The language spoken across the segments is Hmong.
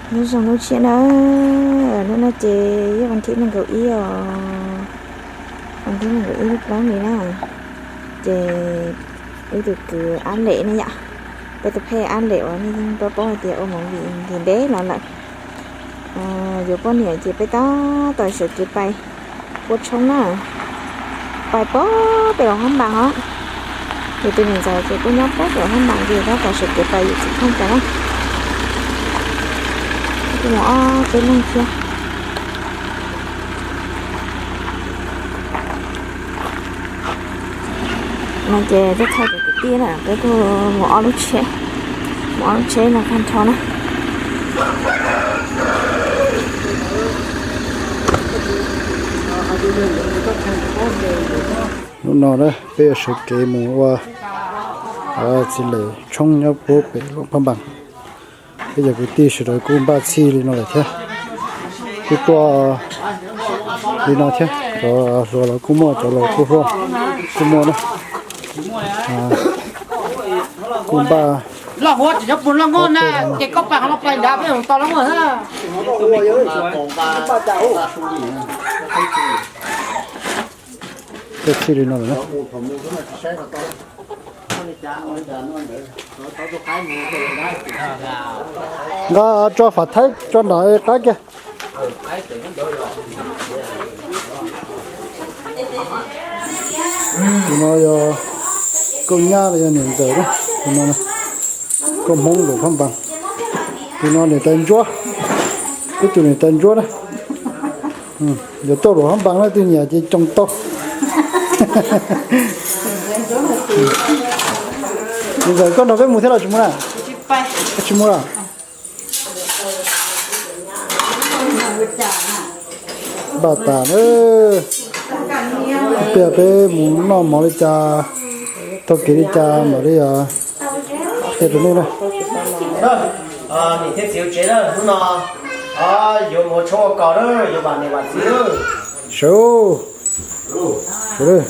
Nyob zoo lub tshiab na, hnub no ces yog vas thib nees nkaum ib os, vas thib nees nkaum ib lub plaub hlis na. Ces wb tus kwv Ab Lem ne yom, peb tus phej Ab Lem uas nej yeej paub paub hais tias ua movie ntev ntev los lawm, yuav poj niam ces peb tab tom sawv kev pais puab tshoob na, pais puag pem Luam Phab Npas os. Yus tus niam ntxawm ces kuj nyob puag pem Luam Phab Npas ces tab tom sawv kev pais yuav txiv phooj tas na. Kuj mus ob peb leeg thiab. No ces txhais cov kwv tij na, peb kuj mus ob lub tsheb, mus ob lub tsheb no tag nrho na. Hnub no na peb yuav sawv kev mus ua txiv lem tshoob nyob puag pem Luam Phab Npas. Peb cov kwv tij sawv daws kuj npaj txhij li no lawm thiab, kuj tuaj li no thiab, cov hluas los kuj muaj, cov laus kuj hluas kuj muaj na. Kuj npaj tuaj txhij li no lawm na. Nqa tso fam thaib tso nram qab kiag. Tus no yog Nkauj Nyab los yog niam ntxawm na, tus no Nkauj Hmoob Luam Phab Npas. Tus no niam tais ntsuab, ib tug niam tais ntsuab na. Yuav tuaj Luam Phab Npas na, tus nyiam ces coo tau. Niam ntxawm, koj nrog peb mus thiab los tsis mus na? Tsis mus lawm. Npaj tas, piav peb mus noj mov li cas, taug kev li cas mam li qhia rau nej na. Niam thiab txiv tsev na, hnub no yuav mus tshoob ua kos na, yuav vam niam vam txiv na. Sawv, sawv,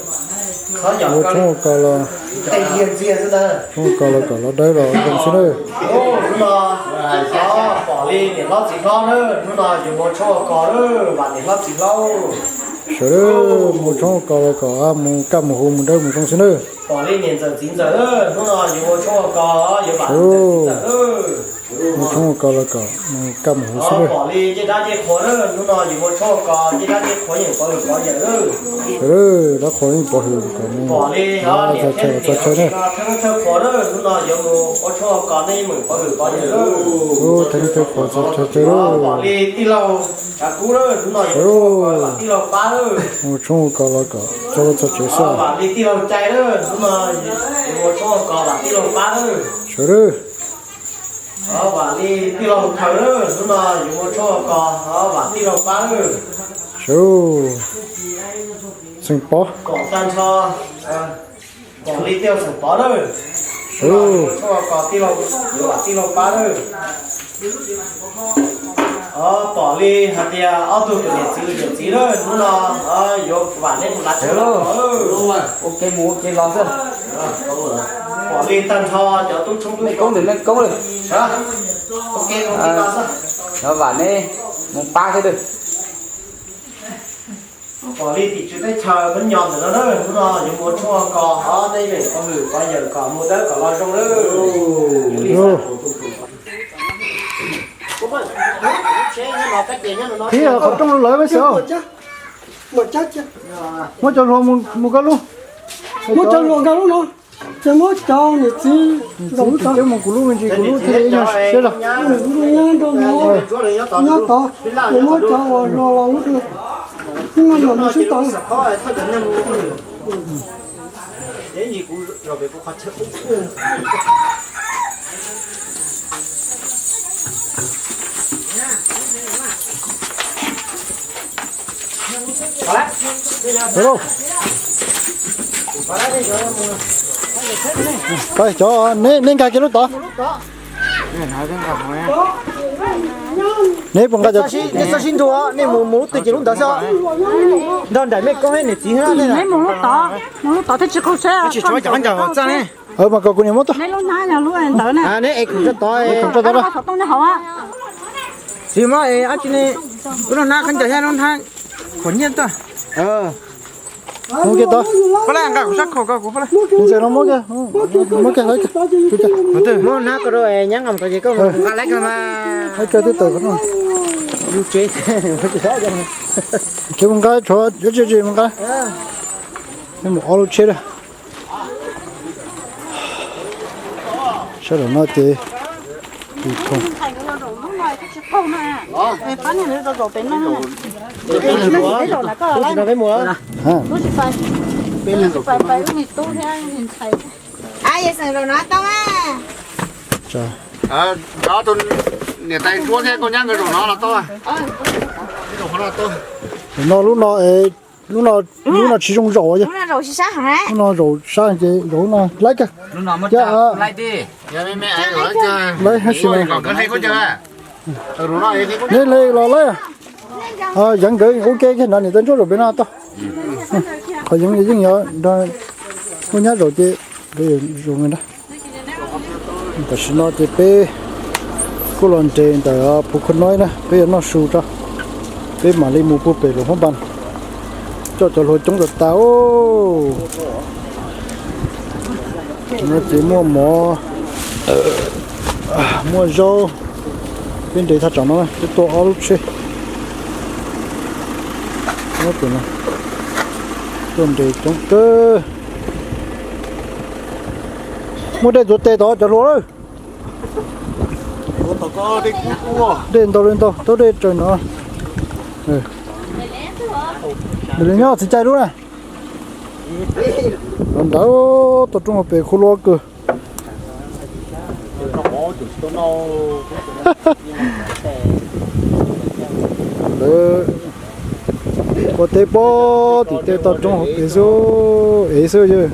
yuav tshoob ua kos los, tshoob ua kos los kom los dawb los zoo xwb na. Hnub no pom li niam hlob txiv hlob na, hnub no yuav mus tshoob ua kos na, vam niam hlob txiv hlob. Sawv, mus tshoob ua kos los kom mus kaj mus huv mus dawb mus zoo xwb na. Pom li niam ntxawm txiv ntxawm, hnub no yuav mus tshoob ua kos, yuav vam niam ntxawm txiv ntxawm. Mus tshoob ua kos los kom mus kaj mus huv xwb na. Pom li ncej dab ncej qhua na, hnub no yuav mus tshoob ua kos, ncej dab ncej qhua yeej pov hwm pov yawm na. Sawv, dab qhua yeej pov hwm kom mus txog chaw txog chaw na. Thawj qhua na, hnub no yuav mus ua tshoob ua kos nej yeej meem pov hwm pov yawm na. Thawj qhua txog chaw na. Pom li tij laug Tsav Kub na, hnub no yuav mus tshoob ua kos, vam tij laug pab na. Mus tshoob ua kos los kom txog lub txog tsev xwb. Vam li tij laug Cai na, hnub no yuav mus tshoob ua kos, vam tij laug pab na. Sawv. Vam li tij laug Khaws na, hnub no yuav mus tshoob ua kos, vam tij laug pab na. Sawv. Xeem Pov. Pom tag nrho, pom li tij laug Xeem Pov na. Sawv. Tshoob ua kos tij laug, yuav vam tij laug pab na. Pom li hais tias ob tug tus niam txiv niam txiv na, hnub no yuav vam nej mus lav tsawv los. Ua ke mus ua ke los xwb. Pom li tag nrho cov tub tshoob tub koob ntawm nej koob lawm. Yuav vam nej mus pab thiab. Pom li tim tswv teb chaws peb nyob ntawm no na, hnub no yuav mus tshoob ua kos, nej yeej pov hwm pov yawm kom mus dawb kom los zoo na. Qhib qhov rooj rau lawv me xwb. Muab cov hluas mus koj lub. Muab cov hluas nkag lub no. Ces muab cov niam txiv zaum lub tod, mus kuv lub me ntsis, kuv lub thiaj li ib nyuag siab zog. Nyab nrog mus nyob tod, ces muab cov uas hluas los lub, ib nyuag mus sib tod. Hello. Cov, neb nkag kiag lub tod. Neb puas nqa cov, neb txhob sib nrug, nej mus mus lub twg ces lub ntawd xwb. Nrog nraim mej koob thiab niam txiv na. Neb mus lub tod, mus lub tod thiaj tsis qaug tsheb. Mas kom kuv niam muab tuaj. Neb lub hnab yog lub ntawd na. Neb es khoom tso tod, khoom tso tod. Xov tooj nyob hauv. Tsis muab es ab tsi ne, ub no hnab khaub ncaws thiab lub hnab khuam nyiaj tuaj. Muab kiag tau. Pab lab nqa kuv sab khaum ko kuv pab lab. Ntses no muab kiag, muab kiag, muab hnab ko rau nyab nqa ko ces koj nqa lab ko mas. Hais kiag twb tawm ko no. Lub tsev. Tsev mus nqa tshuav yuav tsis tsis mus nqa. Mus ob lub tsheb lawm. Sab tom no ces Niam tais Suab thiab koj nyab nkawd zaum no los tau. No lub no, lub no, lub no tsis zoo zaum, lub no zaum sab ces zaum lub no laib kawg. Laib hab si. Neb li los laib. Yeev nkawd ua ke kiag nrad, niam tais Ntsuab zaum pem no tau. Qhov yeev yeej yog nrog muaj nyab zaum ces nkawd zaum nrad. Tam sim no ces peb kuj los nres ntawm Phu Khuj Noib na, peb yuav noj su tso, peb mam li mus puag pem Luas Phab Npas, coj cov hlua coob tas tas. No ces muaj mov, muaj zaub, peb nres thaj tsam no peb tuaj ob lub tsheb. Tuaj nres coob kawg. Muaj dej ntxuav tes tod cov hluas lawm. Dej ntau li ntau, tau dej raws no. Nws li nyob txiv cai lub na. Ntawd tau roob hauv pes khuv lua kawg. Ua teb pob tim tej toj roob hauv pes xwb, ev xwb yog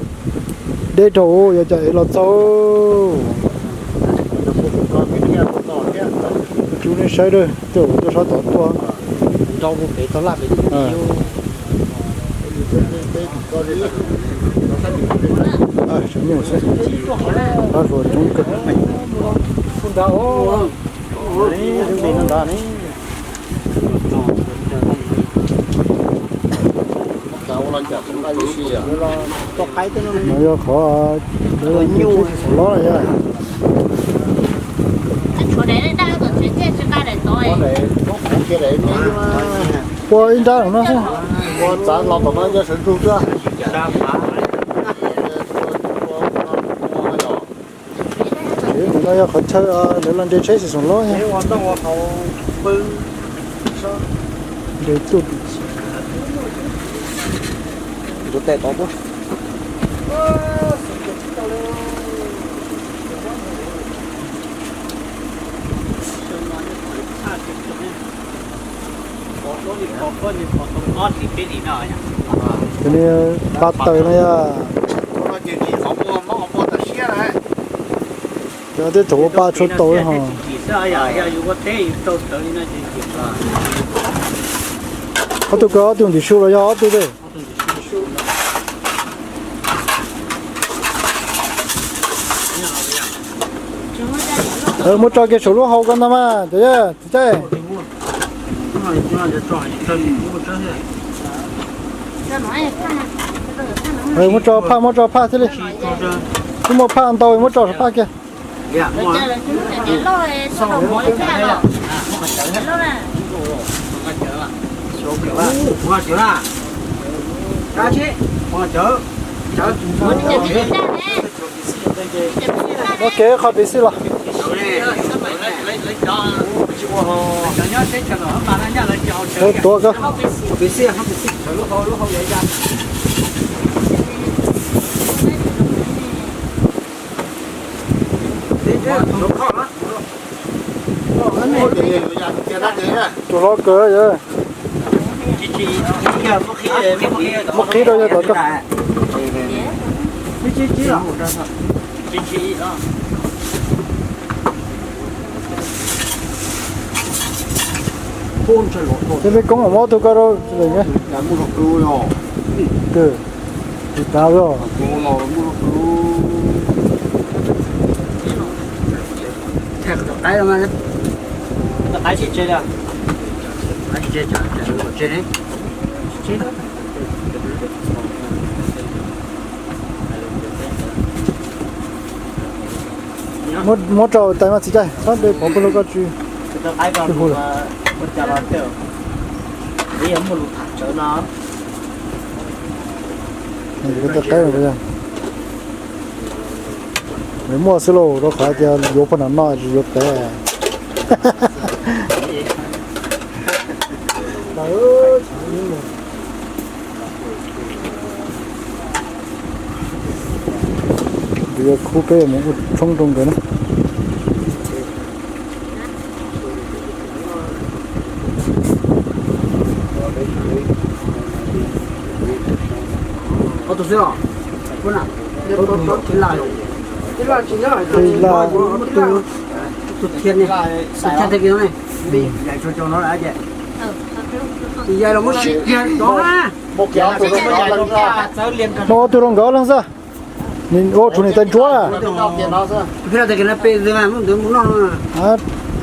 deb rau yog cas ev los txaus. Rub nej saib, tej uas tuaj sab tod tuaj. Qab hluas coob kawg. No yog qhov lawv los yog. Ua ib nrab no xwb. No yog qhov chaw lawv los nres tsheb xim xoom lob. Nres tuaj. Cov niag pa taws no yog. Cov tej thaum ua pa tshuav taus ho. Ob tug kaw ob tug ntxim su los yog ob tug tej. Muab tso kiag saum lub hau ko ntag mas cov yawg txiv tsaij. Muab tso phaj, muab tso phaj thiaj li. Twb muaj phaj ntau, muab tso saum phaj kiag. Ua ke qhov pim xij los. Tuav ko. Tus hlob kawg yog. Muab qhib rau yog tom ko. Ces peb koob mam muab tug ko rau. Tus tav os. Qaib sib tsev li. Muab rau tais mas txiv cai, sab npe pov pw lug koj tsis hu lawm. Nws muaj xwb lauj, rau qhov tias yuav pog no noj tsis yuav pem. Yuav khub peb mus ua tshoob rau nkawd na. Tus xwb os. Tus laj, tus thiab ne, tus thiab ne. Tus yaj los muab sib kiag rov na. Muab ua tus rau nkawd leej xwb. Ua tshuav niam tais ntsuab.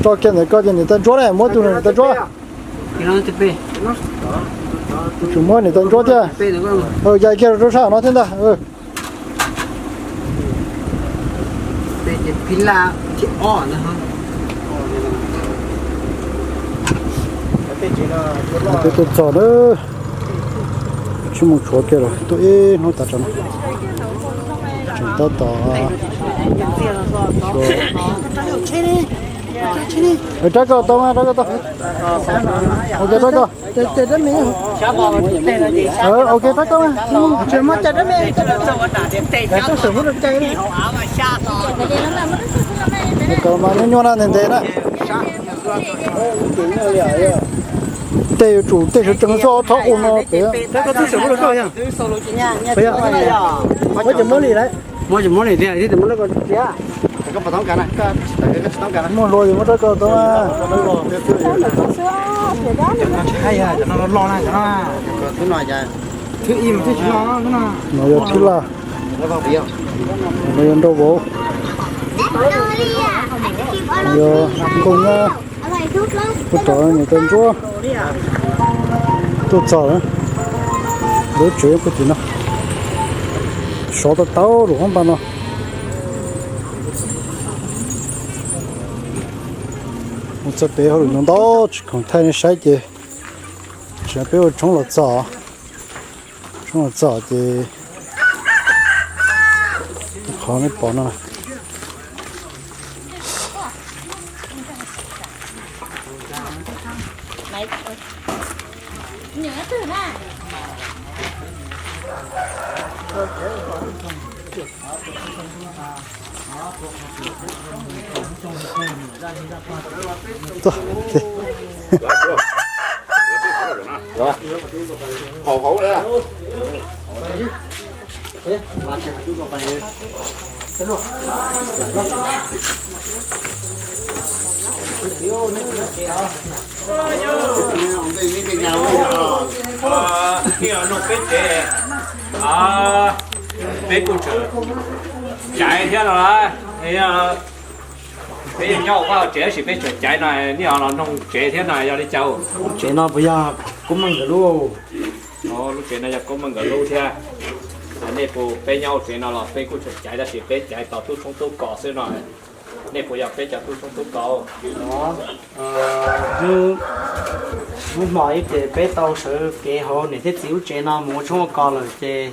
Tso kiag ntawm koj ces niam tais ntsuab na, muab tus niam tais ntsuab. Tsum muab niam tais ntsuab thiab. Yaj kiag rau sab no thiab ntag. Peb tuaj txog na, tsis mus tshuav kiag lawm, tuaj ib hnub tas tsam no. Tseem tab tom xyuas. Rab koj tau mas, rab koj tau. Ok, rab koj. Ok, rab koj mas. Koj mas nyuaj nyuaj na, ntev ntev na. Tej yuav tsum tej sawv tsees xwb, txhob ua no pem. Muab cov muab li tiag, muab li tiag. Muaj hlua ces muab rab koj tau. No yog thwb laj, no yog nrau vauv, yog nkauj nyab, ua rau niam tais ntsuab tuaj txog lawm. Lub tsev puag tim no, sov tau tau lub qab npab no. Mus txog pem hauj lwm no ntau tsis khoom thaij nej saib ces tsis peb ua tshoob los txog, tshoob los txog ces qhov nej pom no. Peb kuj tseem caiv thiab no las. Peb nyob ua vaj tsev tab sis peb tseem caiv no, nej los noog tsev thiab no yog li cas? Tsev no puas yog Koob Meej nkawd lub? Lub tsev no yog Koob Meej nkawd lub thiab. Nej puas, peb nyob ua tsev no los peb kuj tseem caiv tab sis peb caiv tos tub tshoob tub kos xwb no. Nej puas yog peb cov tub tshoob tub kos? Hnub hmo ib ces peb tau sawv kev hauv niam thiab txiv lub tsev no mus ua tshoob ua kos lawm ces,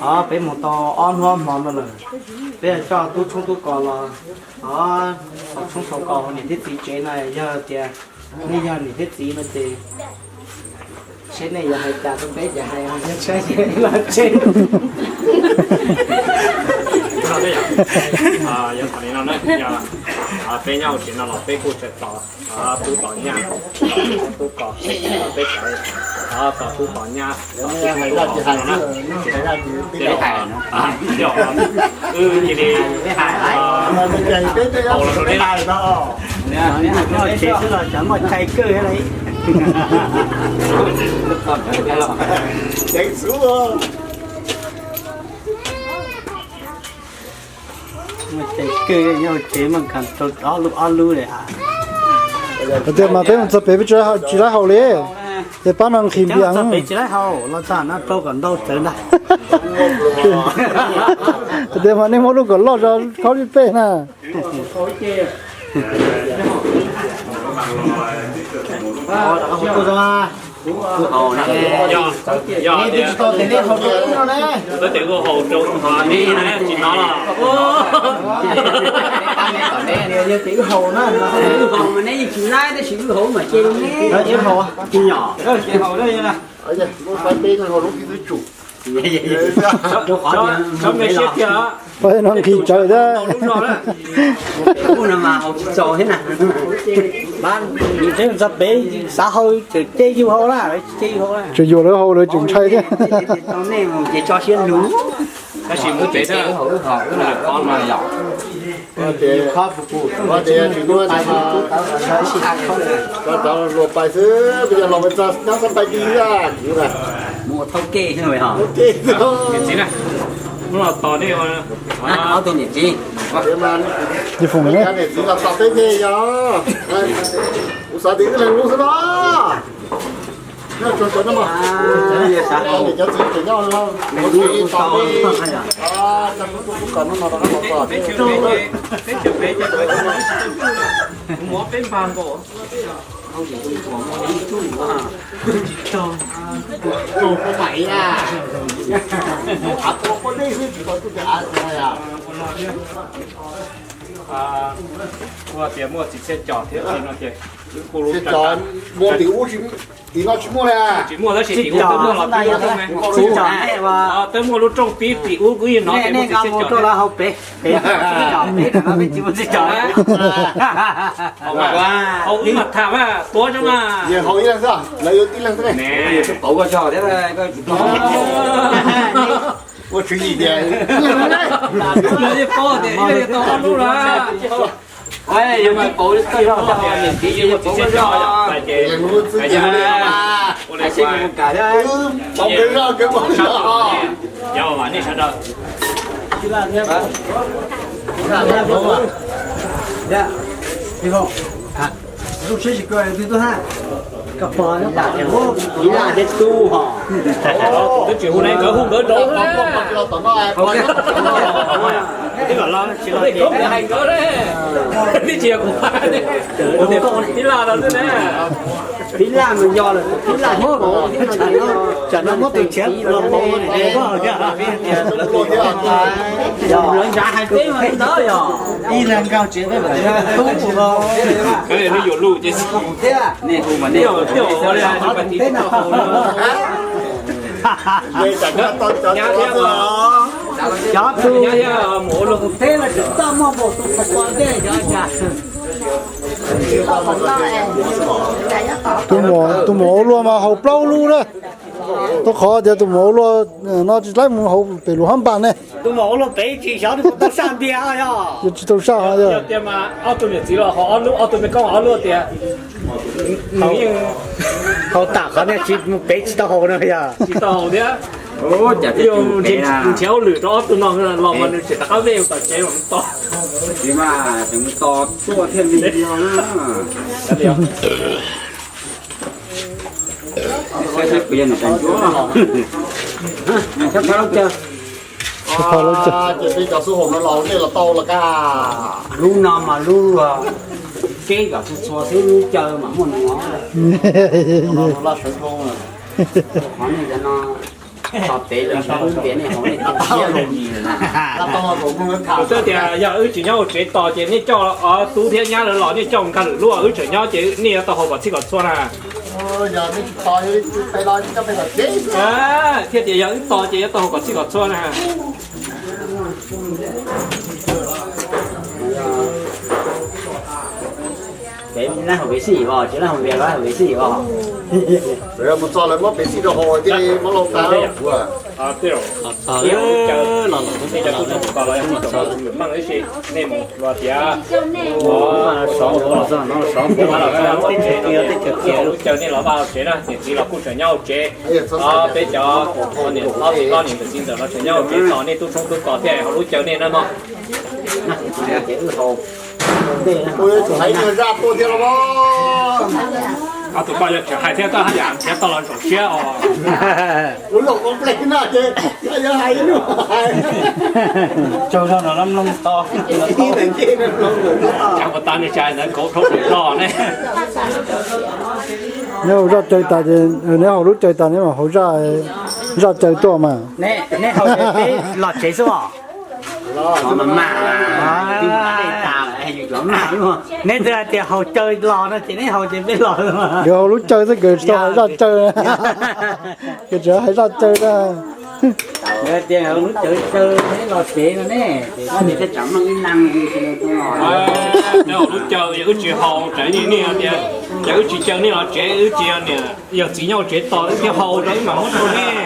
o, peb mus tau ob hnub ob hmo no lawm. Peb coj tub tshoob tub kos los, o, xaus tshoob xaus kos hauv niam thiab txiv tsev no. Yog tias nej yog niam thiab txiv no ces seb nej yuav hais cas rau peb ces hais, yog tsis hais ces los tsev. Yog thaum li no na, peb nyob hauv tsev no los peb kuj tseem tos tub tos nyab, tos tub kos, peb tos tub tos nyab, tos tub kos no na. Ces wb cia li tau los rau nej. Tsev xwb los tsam muaj cai kawg li. Muaj cai kawg, nyob hauv tsev mas khav rau ob lub ob lub li. Tias mas peb mus txog pem peb tsis tsis laib haus li, ces pab no nqhis npias. Peb tsis laib haus los txog no rau kom ntau txawv ntag. Tias mas nej muab lub kom loj zog khaub li peb na. Yog, yog tias wb haus rau tsis hnov los. Yog tias wb haus mas nej yeej tsis laib tab sis wb haus mas cia li ne. Tsis nyom. Muab faib peb no lub kib twb tsum. Txhob me siab kiag. Peb no nqhis tsawv thiab. Peb txog pem xav haus tseem cia yus haus na, cia yus haus na. Tseem yuam lawv haus lawv tseem ntshai thiab. Tau nej mus ces tso siab lug. Tab sis mus ces wb haus wb haus wb lam qhov no yom. Ces qhov tias tsis muaj tau luag pais xwb, peb yog los peb txog nyob xab pais ti a kuv na. Mus thauj kej xwb os. Thauj kej xwb. Niam txiv na, hnub no tos nej. Ob tug niam txiv. Niam txiv los tos peb thiab yog. Kuv xav tias wb leeg lub xwb no. Cov txiv tseem nyob no, tos peb, tos peb kom hnub no rov qab los tos. Ua tias muaj txiv txiaj cos thiab no ces wb kuj lub, muaj tim ub, tim no tsis muaj li. Tsis muaj tab sis tim ub twb muaj los pib lub rooj ne. Twb muaj lub rooj pib tim ub kuj yeej hnov tias muaj txiv txiaj cos. Haus wb mas tham mas tuav zoo na. Yog haus ib leeg xwb, lawv yuav ib leeg xwb ne. Pauv koj tso thiab. Ua tswv yim tias yog tsis pauv tias ib leeg tau ob lub lawm. Yog tsis pauv koj yog niam txiv, yog tsis pauv koj yog leeg lub xwb ces ua li seb mus kam thiab. Pauv kawg zog kawg pauv zog. Yog mas nej sawv daws. Lub siab tsis kawg twg tuaj hab. Koj pog nyob tas tias hu ib laj thiab tub ho. Twb tsis hu ne, nkawd hu nkawd rau. Twb kom los tsis los, hais nkawd ne. Twb tsis yog kuv, tib laj no xwb ne. Tib laj mas yog lawm, tib laj thiab. Tsam no muab tus tshiav los pauv. Lawv ntshav hais peb mas li ntawd yog. Ib leeg nkag tsev peb mam tub los. Kawg li yuav luj ces thiab. Nej hu mas nej hu li, peb no. Cov tus nyab thiab mus ua luaj. Teb no tsis txaj muag npaum tus qhov ntej cov cas. Tus muam ua luaj mas haus plaub lub na. Rau qhov tias tus muam ua luaj no tsis laib mus haus pem lub hab npas ne. Tus muam ua luaj pem tsis xyov nws puas tau saj ntiag yog. Yog tsis tau saj ho yog. Yog tias mas ob tug niam txiv los haus ob lub, ob tug me koob ob lub tias nws yeej haus tam qhov ne, tsis mus pem tsis tau haus no yog. Tsis tau haus thiab. Nrhiav hauj lwm rau ob tug no los mas nws tseem rov qab vej tom tsev los tos. Tos tuaj thiaj li. Ces peb cov xub haum no los nej los tau los kaj. Lub no mas lub keb kom txhua txhua xwb, lub caw mas muaj nua. Qhov nej cov no tso pem los ntawm nej haus nej tiag tiag li. Xwb tias yog wb tsis nyob hauv tsev tos ces nej coj tub thiab nyab lawv los nej coj nkag lwm lub, wb tseem nyob ces nej yuav tau haus kom txhij kom txhua na. Thiaj tias yog wb tos ces yuav tau haus kom txhij kom txhua na. Pem lab haus pem xij os, tsis lab haus pem, lab haus pem xij os. Mus txog lawv muab pem xij rau haus thiaj muab lauj tas. Meej ib si, nej mus luag tias lub caw nej los vaj tsev na, niam txiv los kuj tseem nyob hauv tsev. Peb cov niam hlob txiv hlob niam ntxawm txiv ntxawm los tseem nyob hauv tsev tos nej tub tshoob tub kos thiaj haus lub caw nej na mog. Tus hais tias zaj tuaj thiab los. Ob tug poj yog tseem hais thiab, koj haj yam nrhiav tau los zaum siab os. Lub zaum ua nplej no ces yog hais ib lub hais. Tsaug zog no mloog to. Cas ua tas nws tsis hais ntawd kauv rhaub rau zog ne. Neb haus zaj caw tas ces neb haus lub caw tas neb mam haus zaj caw tuaj mas. Neb haus peb los tsev xwb os. Neb twb hais tias haus caw los no ces neb haus ces peb los. Yuav haus lub caw xwb, nkawd tsis tau hais zaj caw, nkawd tsis hais zaj caw na. Nkawd tias haus lub caw caw neb los tsev no ne. Ces koj niam thiaj tsam mloog ib leeg. Lub caw yog wb tsis haus, tsam nej tias yog wb tsis caw nej los tsev, wb tsis yog niam yog txiv nyob hauv tsev tos wb thiaj haus rau wb mam muab rau nej.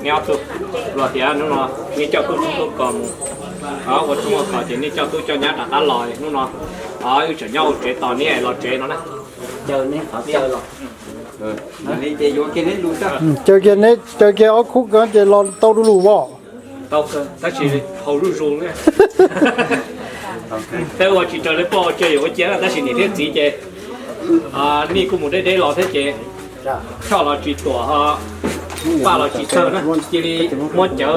Neb ob tug los tias hnub no nej coj tub tub kos mus ua tub ua kos ces nej coj tub coj nyab rov qab los hnub no. Wb tseem nyob hauv tsev tos neb los tsev no na. Caw neb qhov caw los. Caw kiag neb, caw kiag ob khub ko ces los tau du lug as. Tau kawg tab sis haus zuj zus. Peb ua tsis raws li poj ua tseg yuav ua cia, tab sis niam thiab txiv ces nej kuj mus deb deb los thiab ces choj los tsis tuam, paj los tsis txawg na, cia li muab cawv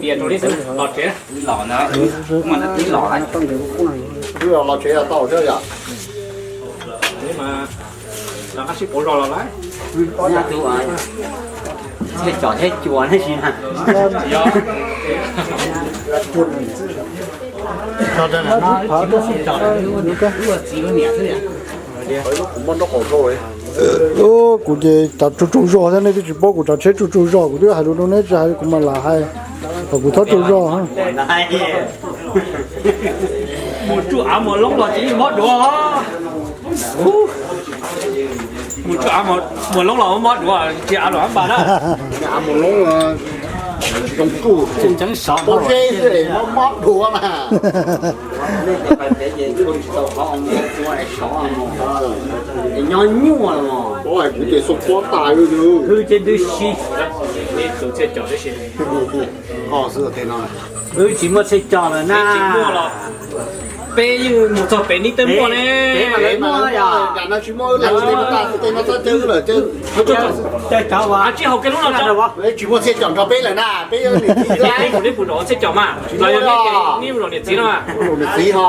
tias rau neb xwb los tsev. Los tsev tau xwb yom. Rov qab sib pauv zog los lawm. Nyob tus thiaj cov thiab cua ne si na. Kuv ces tsav tsaug tsaug zog thiab, nej twb tsis paub kuv tsav tsheb tsaug tsaug zog, kuv twb hais lus rau neb tsis hais kuv mam lam hais, kom kuv txhob tsaug zog. Mus tsuj av muas loob los ces yeej mob duav. Mus tsuj av muas loob los mob duav, tsis av los npam na. Av muas loob zoo tsuj, tseeb sov pob zeb xwb mob duav na. Nyob nyuaj los kuv ces xu pob tas hwj ces ntws si. Wb tsis muaj txhej cos lawm na. Peb yeej mus txog pem nib tej muaj ne. Peb muaj yom. Tsis muaj, wb lam tsis muaj tas tej no txhob caw wb lawm. Caw cov uas tsis haus kiag lub no tso. Tsis muaj txhej cos nrog peb lawm na, peb yeej niam txiv lawm. Peb kuv neb puas zov txhej cos mas los yog neb mus zov niam txiv no mas. Niam txiv ho.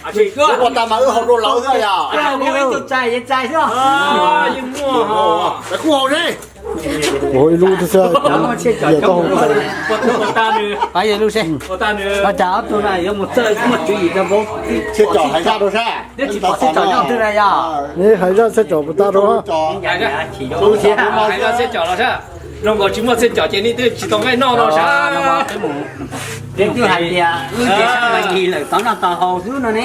Ua tas mas wb haus rau lawv xwb yom. Yeej muaj. Kuv haus ib lub xwb, yog koj haus. Pab yog lub seb, ua cas ob tug no yuav mus txawj muaj tswv yim rau vauv. Txhej cos hais zaj rau sab. Neb tsis pom txhej cos nyob twg na yog? Neb hais zaj txhej cos puas tag rau. Hais zaj txhej cos los sab. Zoo nkaus tsis muaj txhej cos ces nej twb tsis tau nqaij noj no sab. Peb twb hais tias wb ces sab mas yig lawm tov noj tov haus xwb no ne.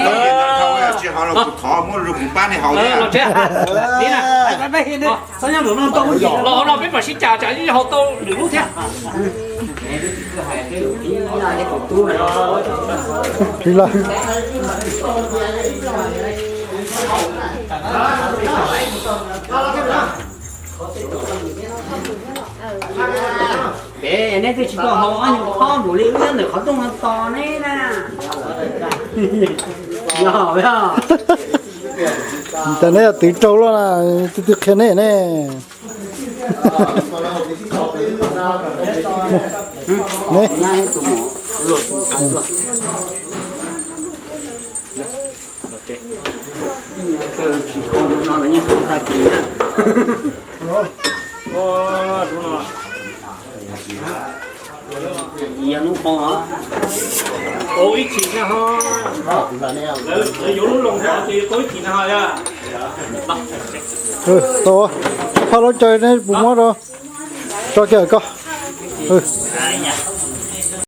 Tsis haus los kuv thov muab rau kuv pab nej haus thiab. Los hauv no peb mam sib cam tsam ib haus tau lwm lub thiab. Peb neb twb tsis tau haus ob nyuag khob npaum li wb nyob ntawm qhov rooj no tos neb na. Yog, cas neb twv raug luaj na, twb twb qhia neb ne. Ne. Ib chim na ho, lawv yuav lub loo ho ces tau ib chim na ho. Tau, phaj laub caw neb puas muab rau, tso kiag koj.